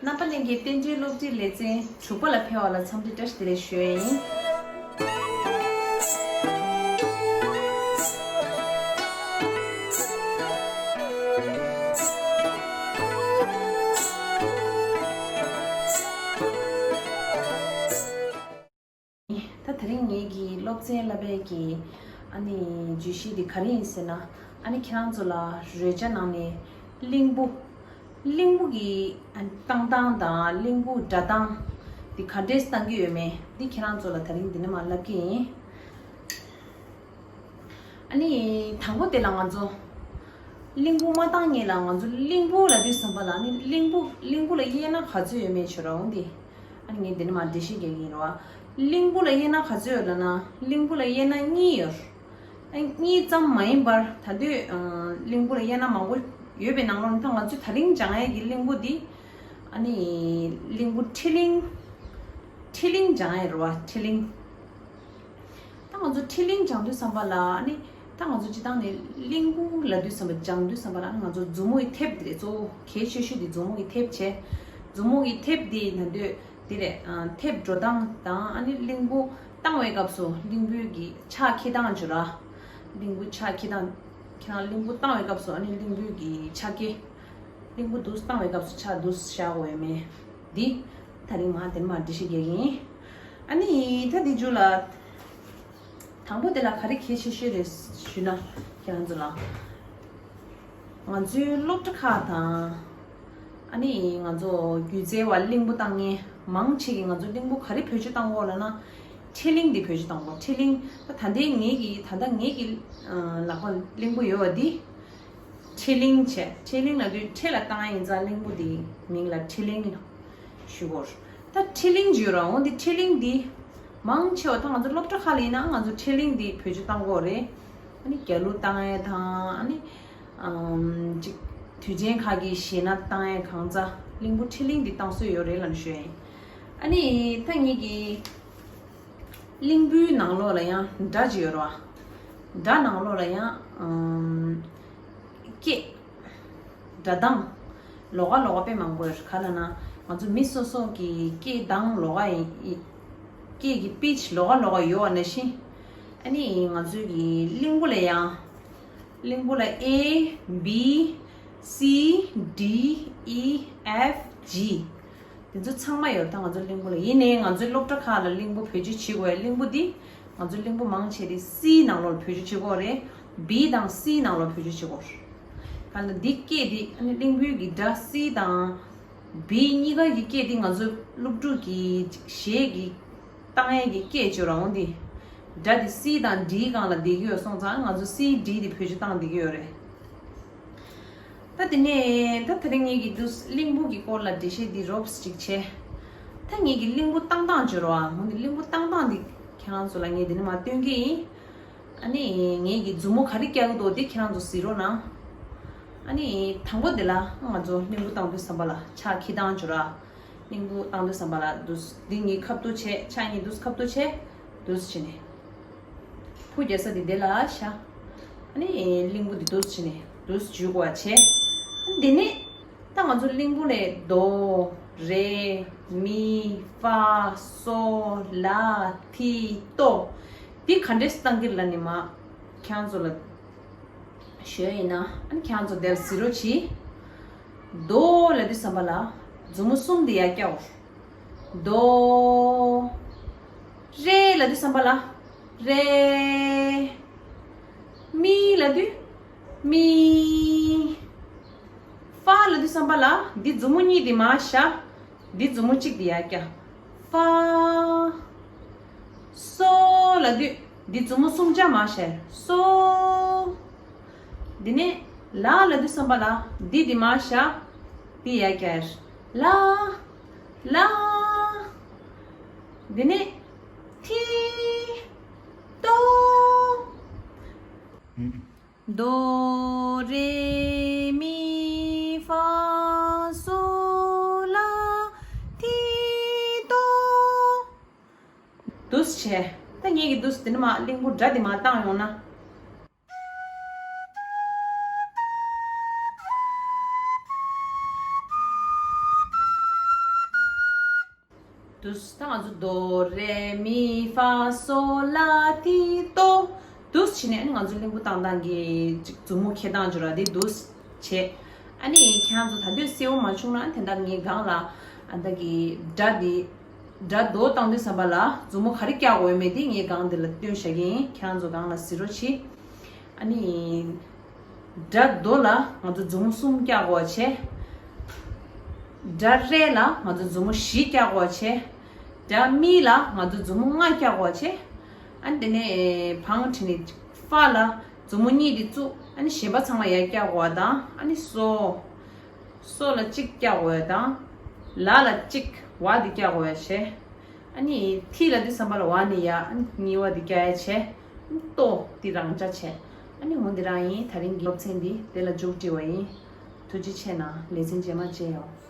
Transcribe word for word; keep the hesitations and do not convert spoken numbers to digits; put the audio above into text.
རྣམ་པ་གླིང་གི་བསྟན་འགྲོའི་སློབ་ཁྲིད་ལེ་ཚན་དྲུག་པ་ལ་ཕེབས་པ་ལ་འཚམས་འདྲི་བཀྲ་ཤིས་བདེ་ལེགས་ཞུ་ཡ་ཡིན། ད་དེ་རིང་ངེད་ཀྱི་སློབ་ཚན་བསླབ་པའི་གི་ཨ་ནི་བརྗོད་གཞི་དེ་ག་རེ་ཡིན་ཟེར་ན། ཨ་ནི་ཁྱེད་རང་ཚོ་ལ་རོལ་ཆ་ནང་ནས་གླིང་བུ། གླིང་བུ་གི་ཨ་ནི་བཏང་སྟངས་དང་གླིང་བུ་སྒྲ་གདངས་དེ་ག་འདྲས་བཏང་གི་ཡོད་མེད་དེ་ཁྱེད་རང་ཚོ་ལ་དེ་རིང་འདི་ནས་མར་བསླབ་ཀྱི་ཡིན། ཨ་ནི་དང་པོ་དེ་ལ་ང་ཚོ་གླིང་བུ་མ་བཏང་སྔོན་ལ་ང་ཚོ་གླིང་བུ་ལབ་དུས་ཙམ་པ་ལ་ཨ་ནི་གླིང་བུ་གླིང་བུ་ལ་དབྱེ་ན་ག་ཚོད་ཡོད་མེད་ཞུ་ར་འོང་དེ། ཨ་ནི་ངས་འདི་ནས་མར་འགྲེལ་བཤད་རྒྱག་གི་ཡིན་ར་བ། གླིང་བུ་ལ་དབྱེ་ན་ག་ཚོད་ཡོད་ལབ་ན་གླིང་བུ་ལ་དབྱེ་ན་གཉིས་ཡོད། ཨ་ནི་གཉིས་ཙམ་མ་ཡིན་པར་ད་དུས་ཨ་གླིང་བུ་ལ་དབྱེ་ན་མང་པོ་ཡོད་པའི་ནང་ལོགས་ནས་ད་ང་ཚོས་ད་རིང་སྦྱང་ཡས་ཀྱི་གླིང་བུ་འདི་ཨ་ནི་གླིང་བུ་ཁྲི་གླིང་། ཁྲི་གླིང་སྦྱང་ཡས་ར་བ་ཁྲི་གླིང་། ད་ང་ཚོ་ཁྲི་གླིང་སྦྱང་དུས་ཙམ་པ་ལ་ཨ་ནི་ད་ང་ཚོ་སྤྱིར་བཏང་ནས་གླིང་བུ་ལབ་དུས་ཙམ་པ་སྦྱང་དུས་ཙམ་པ་ལ་ཨ་ནི་ང་ཚོ་མཛུབ་མོ་ཡི་མཐེབ་དེ་རེད། གཙོ་བོ་གལ་ཆེ་ཤོས་དེ་མཛུབ་མོ་ཡི་མཐེབ་བྱས། མཛུབ་མོ་ཡི་མཐེབ་དེ་ན་དུས་དེ་རེད། ཨ་མཐེབ་འགྲོ་སྟངས་དང་ཨ་ནི་གླིང་བུ་བཏང་བའི་སྐབས་སུ་གླིང་བུའི་གི་ཕྱག་འཁྱེར་སྟངས་བྱོས་ར། གླིང་བུ་ཕྱག་འཁྱེར་སྟངས། ཁྱེད་རང་གླིང་བུ་བཏང་བའི་སྐབས་སུ་ཨ་ནི་གླིང་བུའི་གི་ཕྱག་འཁྱེར། གླིང་བུ་འདུག་སེ་བཏང་བའི་སྐབས་སུ་ཕྱག་འདུག་སེ་བཞག་དགོས་ཡོད་མེད་འདི་ད་རིང་མར་དེ་ནས་མར་འགྲེལ་བཤད་རྒྱག་གི་ཡིན། ཨ་ནི་ད་འདི་མཇུག་ལ། དང་པོ་དེ་ལ་ག་རེ་གལ་ཆེ་ཤོས་རེད་ཞུས་ན་ཁྱེད་རང་ཚོ་ལ། ང་ཚོའི་སློབ་གྲྭ་ཁག་དང་། ཨ་ནི་ང་ཚོ་སྒྱུ་རྩལ་བ་གླིང་བུ་བཏང་མཁན་མང་ཆེ་གིས་ང་ཚོ་གླིང་བུ་ག་རེ་བེད་སྤྱོད་བཏང་གོ་ལབ་ན། ཁྲི་གླིང་འདི་བེད་སྤྱོད་བཏང་གོ་ཁྲི་གླིང་། ད་ད་ལྟའི་ངེད་ཀྱི་ད་ལྟ་ངེད་ཀྱི་ལག་པ་གླིང་བུ་ཡོད་པ་འདི། ཁྲི་གླིང་བྱས། ཁྲི་གླིང་ལབ་དུས་ཁྲི་ལ་བཏང་ཡ་ཡིན་ཙང་གླིང་བུ་འདི་མིང་ལ་ཁྲི་གླིང་ལ་ཞུ་གོ་ད་ཁྲི་གླིང་བརྗོད་ར་འོང་འདི་ཁྲི་གླིང་འདི། མང་ཆེ་བ་ད་ང་ཚོ་སློབ་གྲྭ་ཁག་ལ་ཡིན་ན་ང་ཚོ་ཁྲི་གླིང་འདི་བེད་སྤྱོད་བཏང་གོ་རེད། ཨ་ནི་རྒྱ་གླུ་བཏང་ཡས་དང་ཨ་ནི་ཨམ་ཅིག་དུས་ཆེན་ཁག་གི་གཞས་སྣ་བཏང་ཡས་གང་ཙ་གླིང་བུ་ཁྲི་གླིང་འདི་བཏང་སྲོལ་ཡོད་རེད་ལབ་ནས་ཞུ་ཡ་ཡིན། ཨ་ནི་ད་ངེད་ཀྱི་གླིང་བུའི་ནང་ལོགས་ལ་ཡང་སྒྲ་ཅིག་ཡོད་རེད་བ། སྒྲ་ནང་ལོགས་ལ་ཡང་ཨམ་སྐད། སྒྲ་གདངས། ལོགས་ཀ་ལོགས་ཀ་དཔེ་མང་པོ་ཡོད་རེད། ག་ལབ་ན་ང་ཚོ་མི་སོ་སོ་གི་སྐད་གདངས་ལོགས་ཀ་ཡིན། སྐད་ཀྱི་པིཆ་ལོགས་ཀ་ལོགས་ཀ་ཡོད་པ་ནང་བཞིན། ཨ་ནི་ང་ཚོའི་གི་གླིང་བུ་ལ་ཡང་། གླིང་བུ་ལ་A B C D E F G དེ་ཚོ་ཚང་མ་ཡོད། ད་ང་ཚོ་གླིང་བུ་ལ་ཡིན་ནའི་ང་ཚོའི་སློབ་གྲྭ་ཁག་ལ་གླིང་བུ་བེད་སྤྱོད་བྱེད་དགོས་ཡ་གླིང་བུ་འདི། ང་ཚོ་གླིང་བུ་མང་ཆེ་དེ་C ནང་ལོགས་ལ་བེད་སྤྱོད་བྱེད་དགོས་རེད། B དང་C ནང་ལོགས་བེད་སྤྱོད་བྱེད་དགོས་རེད། ག་ལ་འདི་སྐད་འདི་ཨ་ནི་གླིང་བུའི་གི་སྒྲ་C དང་B གཉིས་ཀ་གི་སྐད་འདི་ང་ཚོ་སློབ་ཕྲུག་གི་གཞས་ཀྱི་བཏང་ཡས་ཀྱི་སྐད་བརྗོད་རང་འདི། སྒྲ་འདི་C དང་D སྒང་ལ་བསྡད་ཀྱི་ཡོད་སོང་ཙང་ང་ཚོ་C D འདི་བེད་སྤྱོད་བཏང་བསྡད་ཀྱི་ཡོད་རེད། ད་དེ་ནས་ད་དེ་རིང་ངེད་ཀྱི་འདུག་གླིང་བུ་གི་སྐོར་ལ་འགྲེལ་བཤད་འདི་རོབ་ཙམ་ཅིག་བྱས། ད་ངེད་ཀྱི་གླིང་བུ་བཏང་སྟངས་བརྗོད་རོགས་ཨ། འོ་འདི་གླིང་བུ་བཏང་སྟངས་འདི་ཁྱེད་རང་ཚོ་ལ་ངས་འདི་ནས་མར་སྟོན་གྱི་ཡིན། ཨ་ནི་ངེད་ཀྱི་མཛུབ་མོ་ག་རེ་བཀྱག་གི་འདུག་འདི་ཁྱེད་རང་ཚོ་གཟིགས་རོགས་གནང་། ཨ་ནི་དང་པོ་འདི་ལ་ང་ཚོ་གླིང་བུ་བཏང་དུས་ཙམ་པ་ལ་ཕྱག་འཁྱེར་སྟངས་བརྗོད་རོགས། གླིང་བུ་བཏང་དུས་ཙམ་པ་ལ་འདུག་འདི་གཉིས་ཁ་ཐུག་བྱས། ཕྱག་གཉིས་འདུག་ཁ་ཐུག་བྱས། འདུག་བྱས་ནས། ཕུ་རྒྱག་ས་དེ་དེ་ལ་བཞག་ཨ་ནི་གླིང་བུ་དེ་འདུག་བྱས་ནས་འདུག་འཇུག་པ་བྱས། ཨ་ནི་དེ་ནས་ད་ང་ཚོ་གླིང་བུ་ལས་དོ། རེ། མི། ཧྥ། སོ། ལ། ཐི། ཏོ། འདི་ག་འདྲས་བཏང་གི་ལ་ནི་མ། ཁྱེད་ཚོ་ལ་ཞུ་ཡ་ཡིན་ན་ཨ་ནི་ཁྱེད་ཚོ་དེར་གཟིགས་རོགས་གྱིས། དོ་ལབ་དུས་ཙམ་པ་ལ་མཛུབ་མོ་གསུམ་དེ་ཡར་བཀྱག་འོ། དོ། རེ་ལབ་དུས་ཙམ་པ་ལ། རེ། མི་ལབ་དུས། མི། ཧྥ་ལབ་དུས་ཙམ་པ་ལ་འདི་མཛུབ་མོ་གཉིས་འདི་མར་བཞག་འདི་མཛུབ་མོ་གཅིག་འདི་ཡར་བཀྱག་ཧྥ། སོ་ལབ་དུས་འདི་མཛུབ་མོ་གསུམ་ཆ་མར་བཞག་སོ། འདི་ནས་ལ་ལབ་དུས་ཙམ་པ་ལ་འདི་འདི་མར་བཞག་འདི་ཡར་བཀྱག་ལ། ལ། འདི་ནས་ཐི། ཏོ། དོ་རེ་མི་ཧྥ་སོ་ལ་ཐི་ཏོ། འདུག་སེ་བྱས། ད་ངེད་ཀྱིས་འདུག་སེ་འདི་ནས་མར་གླིང་བུ་སྒྲ་འདི་མར་བཏང་ཡོང་ན། དུས་ད་ང་ཚོ་དོ་རེ་མི་ཧྥ་སོ་ལ་ཏི་ཏོ། དུས་བྱས་ནས་ཨ་ནི་ང་ཚོ་གླིང་བུ་བཏང་སྟངས་ཀྱི་ཅིག་མཛུབ་མོ་འཁྱེར་སྟངས་ཅིག་ར་དེ་དུས་བྱས། ཨ་ནི་ཁྱེད་རང་ཚོ་ད་དུས་གསལ་བོ་མ་བྱུང་ན་དེ་འདྲ་ངའི་སྒང་ལ་ཨ་ད་གི་སྒྲ་དེ་སྒྲ་རྡོ་བཏང་དུས་ཙམ་པ་ལ་མཛུབ་མོ་ག་རེ་བཀྱག་དགོས་མེད་དེ་ངའི་སྒང་དེ་ལ་སྟོན་བཞག་གི་ཡིན། ཁྱེད་རང་ཚོ་སྒང་ལ་གཟིགས་རོགས་གྱིས། ཨ་ནི། སྒྲ་རྡོ་ལ་ང་ཚོ་མཛུབ་མོ་གསུམ་བཀྱག་དགོས་བྱས། སྒྲ་རེ་ལ་ང་ཚོ་མཛུབ་མོ་བཞི་བཀྱག་དགོས་བྱས། སྒྲ་མི་ལ་ང་ཚོ་མཛུབ་མོ་ལྔ་བཀྱག་དགོས་བྱས། ཨ་ནི་དེ་ནས་བང་ཁྲི་ནི་ཧྥ་ལ་མཛུབ་མོ་གཉིས་དེ་བཙུགས། ཨ་ནི་གཞན་པ་ཚང་མ་ཡར་བཀྱག་དགོས་དང་། ཨ་ནི་སོ། སོ་ལ་གཅིག་བཀྱག་དགོས་དང་། ལ་ལ་གཅིག་བ་དེ་བཀྱག་དགོས་བྱས། ཨ་ནི་ཐི་ལ་དུས་ཙམ་པ་ལ་བ་ནི་ཡ། ཨ་ནི་གཉིས་པ་དེ་བཀྱག་ཡ་བྱས། ཏོ་དེ་རང་འཇགས་བྱས། ཨ་ནི་འོ་འདི་རང་ཡིན། ད་རིང་གི་སློབ་ཚན་འདི་དེ་ལ་མཇུག་སྒྲིལ་བ་ཡིན། ཐུགས་རྗེ་ཆེ་གནང་། ལེ་ཚན་རྗེས་མ་མཇལ་ཡོང་།